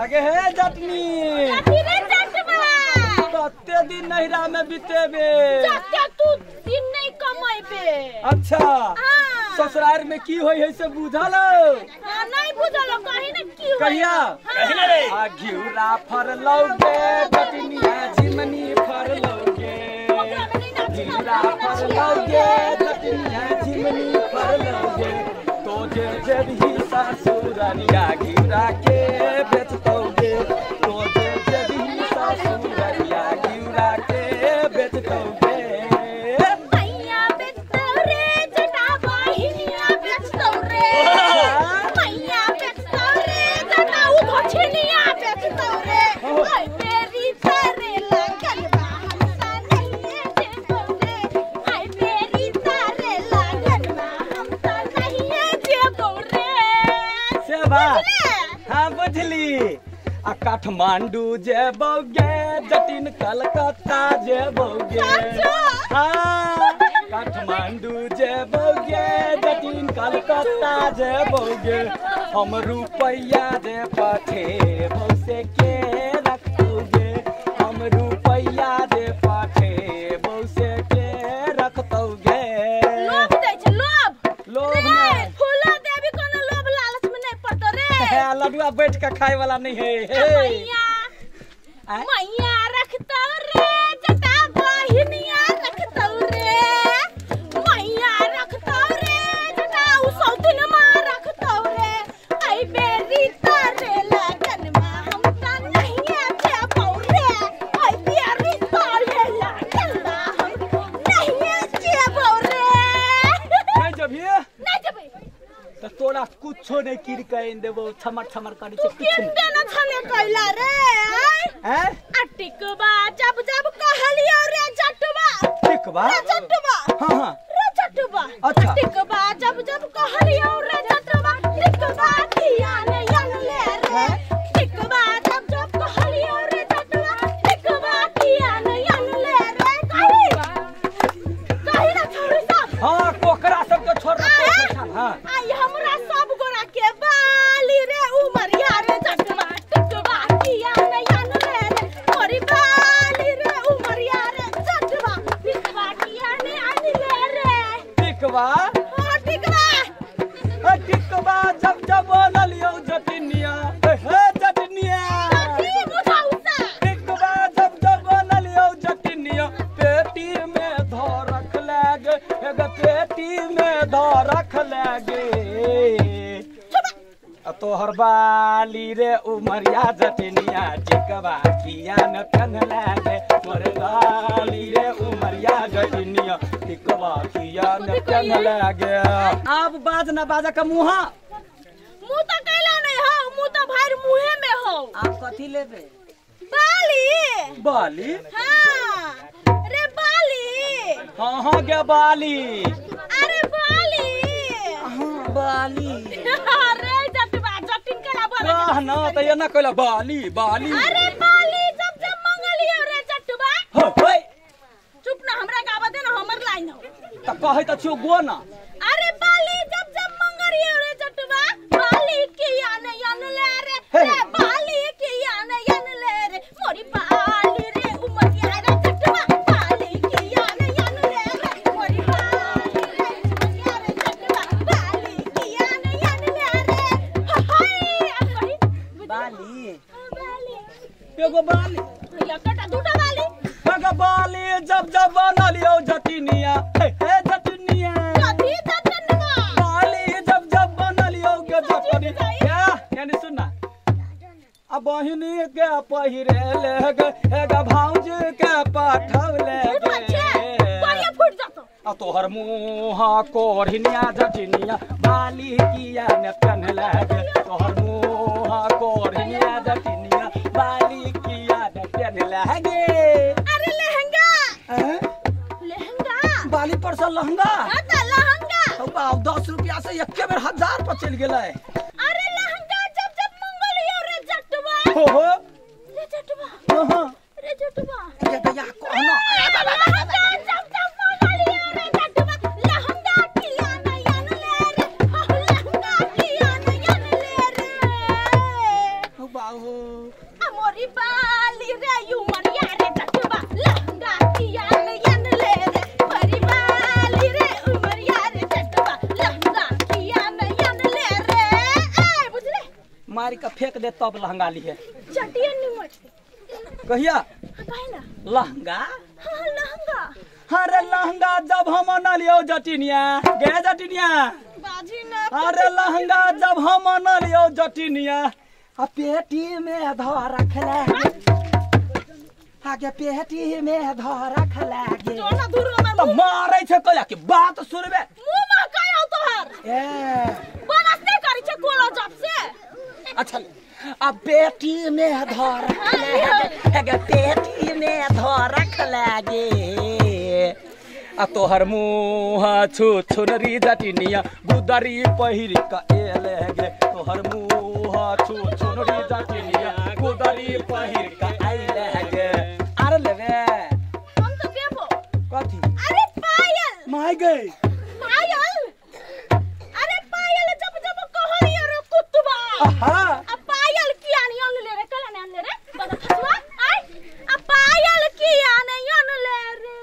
अगे हे जटनी कथी रे जटवा कते दिन नहिरा में बितेबे जते तू दिन नहीं कमेबे। अच्छा ससुराल में की होई है से बुझल? हां नहीं बुझल कहि ना की होई कहिया आ घिउरा फरलौगे जटनिया झिमनी फरलौगे घिउरा फरलौगे जटनिया झिमनी फरलौगे तो जे जेबही ससुररिया घिउरा के बेचतौगे तो जे जेबही ससुररिया घिउरा के बेचतौगे। मैया बेचतौ रे जटा बहिनिया बेचतौ रे मैया बेचतौ रे जटा उ भछनिया बेचतौ रे ओय मेरी तारे लागल बा हम त नहिए जेबौ रे आय मेरी तारे लागल बा हम त नहिए जेबौ रे। से बा हां बुझली। आ काठमांडू जेबौगे जटिन कलकत्ता जेबौगे। हाँ काठमांडू जेबौगे जटिन कलकत्ता जेबौगे हम रुपैया जे पठेबौ से के रखतौगे हम रुपैया जे पठेबौ से के रखतौगे। लोभ दै छै लोभ लोभ रे फूला देवी कोनो लोभ लालच में नहीं पड़तो रे। लडुआ बैठ के खाए वाला नहीं है। मैया मैया रखतौ रे जटा बहिनिया रखतौ रे मैया रखतौ रे जटा उ सौतिन मा रखतौ रे आई बेरी तारे लगन मा हम त नहिए जेबौ रे आई बेरी तारे लगन मा हम नहिए जेबौ रे। नहीं जबिए नहीं जबे त तोरा कुछो नहीं किर के आइन देबो छमर छमर करै छै तू किन देना छले कैला रे हैं? टिकबा जब जब कहलियो रे जटवा टिकबा रे जटवा हां हां रे जटवा। अच्छा टिकबा जब जब कहलियो रे जटवा टिकबा किया ने अनले रे टिकबा जब जब कहलियो रे जटवा टिकबा किया ने अनले रे। कही कही ना छोड़ी सब। हां कोकरा सब के छोड़ हां आई हमरा सब गोरा के बाली रे उमरिया रे जटवा टिकबा किया ने अनले रे मोरी बाली रे उमरिया रे जटवा टिकबा किया ने अनले रे टिकबा। हां टिकबा ए टिकबा जब जब बोललियो जटनिया हे जटनिया की बुझाउ सा टिकबा जब जब बोललियो जटनिया पेटी में धर रख लागे एगो पेटी में धर रख लागे तोहर बाली रे उमरिया जटनिया टिकबा किया न पेन लागे मोर बाली रे उमरिया जटनिया टिकबा किया न पेन लागे। अब बाज न बाजा का मुहा मुंह त कैला नहीं हो मुंह त भर मुहे में हो। आप कथी लेबे? बाली बाली हां रे बाली हां हां गे बाली अरे बाली हां बाली अरे जटवा जटिन केला बोला ना ना त ये ना कहला बाली बाली अरे बाली जब जब मंगलियो रे जटवा हो होय चुप ना हमरा गावा दे ना हमर लाइन हो त कहै त छियो गो ना। अरे बाली जब जब मंगलियो रे जटवा बाली किया ने अनले रे रे बाली किया ने अनले रे मोरी बाली रे उमरिया रे जटवा बाली किया ने अनले रे मोरी बाली रे उमरिया रे जटवा बाली किया ने अनले रे। हाय अब कही बाली बाली एगो बाली एकटा दूटा बाली एगो बाली जब जब बनलियो जटनिया हे हे जटनिया कथी जटनवा बाली जब जब बनलियो गे जटनी क्या यानी सुन ना अब बहिनी के पहिरे ले गे एगो भाउज के पठौले गे बढ़िया फूट जातो आ तोहर मुँह कोढ़िनिया जटनिया बाली किया ने पेन लागे तोहर मुँह कोढ़िनिया जटनिया बाली किया ने पेन लागे। अरे लहंगा लहंगा बाली पर से लहंगा हां त लहंगा तो बाप 10 रुपया से एके बेर 1000 पर चल गेलै। अरे लहंगा जब जब मंगलियो रे जटवा हो हो रे जटवा हां रे जटवा ये दया कहना लहंगा जब जब मंगलियो रे जटवा लहंगा किया ने अनले रे लहंगा किया ने अनले रे हो बाहो आ मोरी बाली रे उमरिया रे जटवा लहंगा किया ने यन ले रे मोरी बाली रे उमरिया रे जटवा लहंगा किया ने यन ले रे। ए बुझले मार के फेंक दे तब लहंगा लिए चटिया निमट कहिया कहे ना लहंगा। हां लहंगा। अरे लहंगा जब हम न लियो जटिनिया गे जटिनिया बाजी ना। अरे लहंगा जब हम न लियो जटिनिया आ पेटी में धर रखला आगे पेटी में धर रखला गे जो ना दूर हमर त मारै छै कहिया के बात सुनबे मुंह में कहियो तोहर ए बनस नै करै छै कोलो जब से। अच्छा आ पेटी में धर रखला गे पेटी में धर रखला गे आ तोहर मुँह छु छुनरी जटिनिया गुदरी पहिर क एले गे तोहर मुँह छु छुनरी जटिनिया गुदरी पहिर क आइले गे। आर लेबे हम तो देबो कथी? अरे पायल my गई पायल। अरे पायल जब जब कहलियो रे कुतवा हां आ पायल किया नहीं अन ले रे कला नहीं अन ले रे बड़ा फसवा आय आ पायल किया नहीं अन ले रे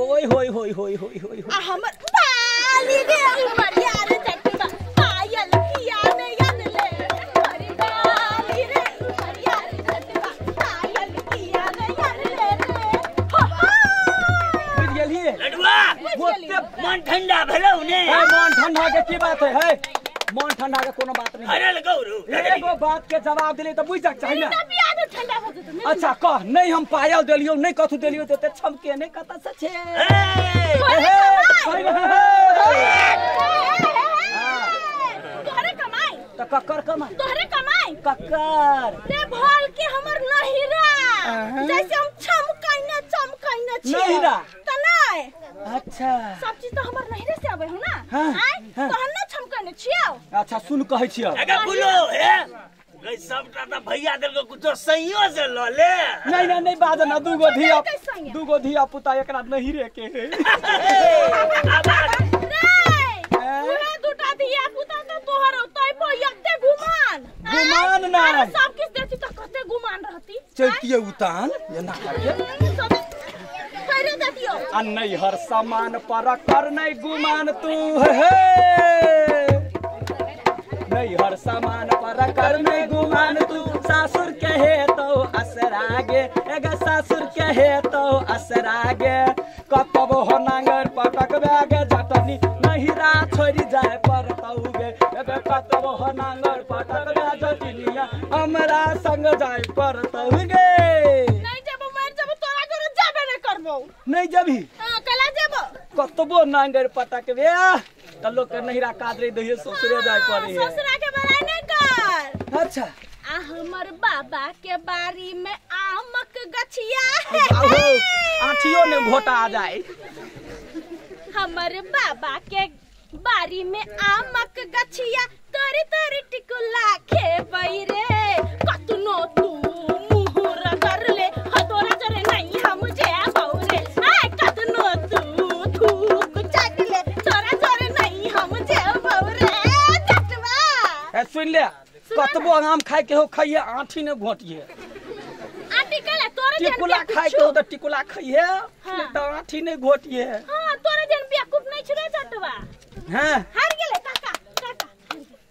ओय होय होय होय होय होय आ हमर बाली रे उमरिया रे जटवा पायल किया ने यन ले रे बाली रे उमरिया रे जटवा पायल किया ने यन ले रे। हो हो बुझ गेलिए लडुआ ओते मन ठंडा भेलौ ने। ए मन ठंडा के की बात है? है मन ठंडा के कोनो बात नहीं। अरे गौरू एगो बात के जवाब दिले त बुझ जाक चाही ना। ठंडा हो जतो। अच्छा कह नहीं हम पायल देलियो नहीं कथु देलियो त छमके नहीं कत से छे। तोहरे कमाई त ककर कमाई? तोहरे कमाई ककर रे भल के हमर नहिरा जैसे हम छमकैने चमकैने छी नहिरा त नहीं। अच्छा सब चीज त हमर नहिरे से आबै हो ना। आय तहन न छमकैने छियौ। अच्छा सुन कहै छियौ अगे बोलो हे गई सबटा त भैया देलको कुछो सहियो से ल ले। नहीं नहीं नहीं बाज ना दूगो धिया पुता एकरा नहीं रे के रे उहे दूटा धिया पुता त तोहर तै पर यते गुमान गुमान ना सब किछ देती त कते गुमान रहती चलतिए उतान ये ना करके सब करे देतियो आ नहीं हर सामान पर कर नहीं गुमान तू हे नहीं हर सामान पर कर नहीं गुमान तू सासुर कहे तो असरागे एगा सासुर कहे तो असरागे कतब हो नांगर पटक बैगे जटनी नहिरा छोड़ी जाए पर तौगे एगा कतब हो नांगर पटक बै जटनिया हमरा संग जाए पर तौगे। नहीं जब मर जब तोरा जोरे जाबे नहीं करबो। नहीं जबी हां कला जेबो कतबो नांगर पटक बे त लोग के नहिरा कादरे दहिए ससुरे जाय पड़े है। ससुरा के बड़ाई नहीं कर। अच्छा आ हमर बाबा के बारी में आमक गछिया आठियो ने घोटा आ जाए। हमर बाबा के बारी में आमक गछिया तोरी तोरी टिकुला खेबै रे कतनो तू मुहर कर ले हतोरा जरे नहीं हम जेबौ रे आय कतनो तू थूक चाट ले तोरा जरे नहीं हम जेबौ रे जटवा। ए सुन ले कतबो आम खाए के हो खाइए आठी ने घोटिए। आठी कले तोरे जन टिकुला खाए के हो त टिकुला खाइए नहीं त आठी ने घोटिए। हां तोरे जन बेवकूफ नहीं छरे जटवा। हां हार गेले काका काका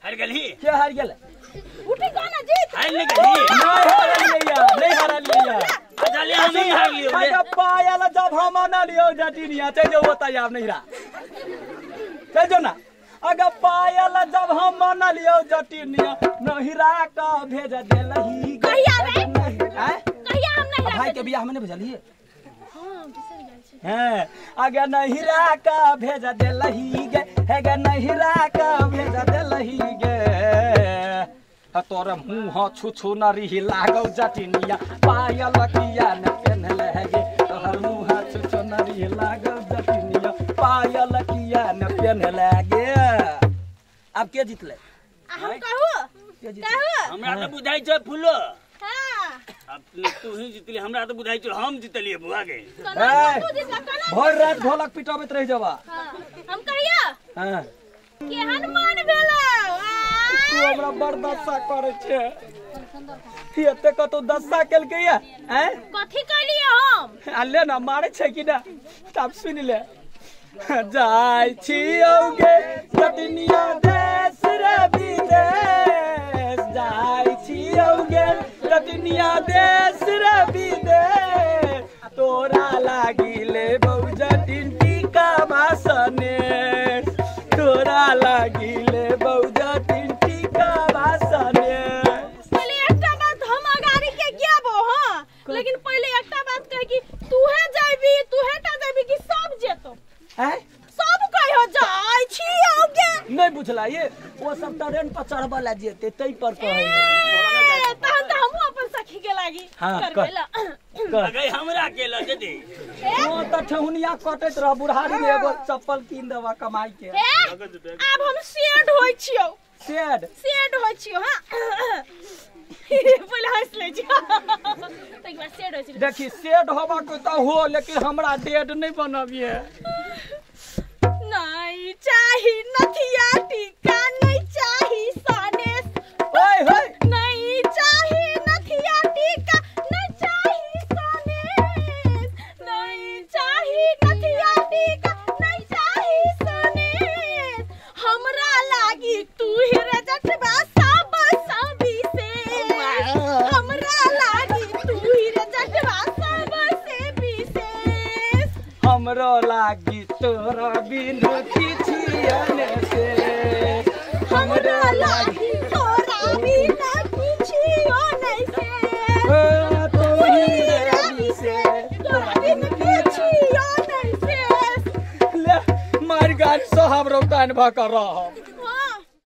हार गेली के हार गेले उठी कोना जीत हार नहीं गेली नहीं हारलिया नहीं हारलिया अच्छा ले हम नहीं हार लियो अरे पायल जब हम ना लियो जटिनिया चल जो बताया नहीं रहा चल जो ना अगर पायल जब हम ना लियो जटिनिया नहिरा का भेज देलही कहिया रे हैं कहिया हम नहीं भाई के बियाह में नहीं भेजलिए। हां बिसर गेल छी। हैं अगर नहिरा का भेज देलही गे हे नहिरा का भेज देलही गे तोर मुँह छु छु नरी लागौ जटिनिया पायल किया न पेन्हले गे तोहर मुँह छु छु नरी लागौ जटिनिया पायल किया न पेन्हले गे। अब के जीतले? हम कहू कहू हमरा त बुझाइ छै फूलो। हां अब तू ही जीतली हमरा त बुझाइ छै हम जीतलिए बुआ गे। भर रात ढोलक पिटाबैत रहि जबा। हां हम कहिया हां केहन मन भेलौ? तू हमरा बड़ दशा करै छे। एते कतौ दशा केलकै या हैं? कथी कहलियै हम? आ ले ना मारे छै कि ना? तब सुन ले। जाय छियौगे जटनिया देश रे विदेश, जाय छियौगे जटनिया देश रे विदेश, तोरा लागिले बहुजटिन टीका भासने, तोरा लागिले बहुजटिन टीका भासने। पहिले एकटा बात हम अगाड़ी के गेबो हां, लेकिन पहिले एकटा बात कह कि तूहे जाबी, तूहे टा जाबी कि सब जेतो? हैं? सब कहियो जाय छियौगे। नहीं बुझला ये वो सब ट्रेन पर चढ़बा ला जेते तै पर कहै। तहन त हमहु अपन सखी के लागी करबे ला। अगे हमरा के ल दे। ओ त ठहुनिया कटैत रह बुढ़ारी में एगो चप्पल कीन देबा कमाई के। आब हम सेड होय छियौ। सेड? सेड होय छियौ हां। पहिले हंस ले छियौ। तै बार सेड होय छी। देखी सेड होबा के त हो, लेकिन हमरा डेड नहीं बनबिए। नहीं चाही नथिया टीका, नहीं चाही सनेस। ओए होए। नहीं चाही नथिया टीका, नहीं चाही सनेस, नहीं चाही नथिया टीका, नहीं चाही सनेस, हमरा लागी तू ही रे जटवा सब सभी से, हमरा लागी तू ही रे जटवा सब से विशेष, हमरो लागी तोरा बिनु किछियने से, हमरा लागी तोरा बिना किछियने से, तू ही रे विशेष, तोरा बिना किछियने से। ले मार गाड़ी साहब रौतान भ कर रह।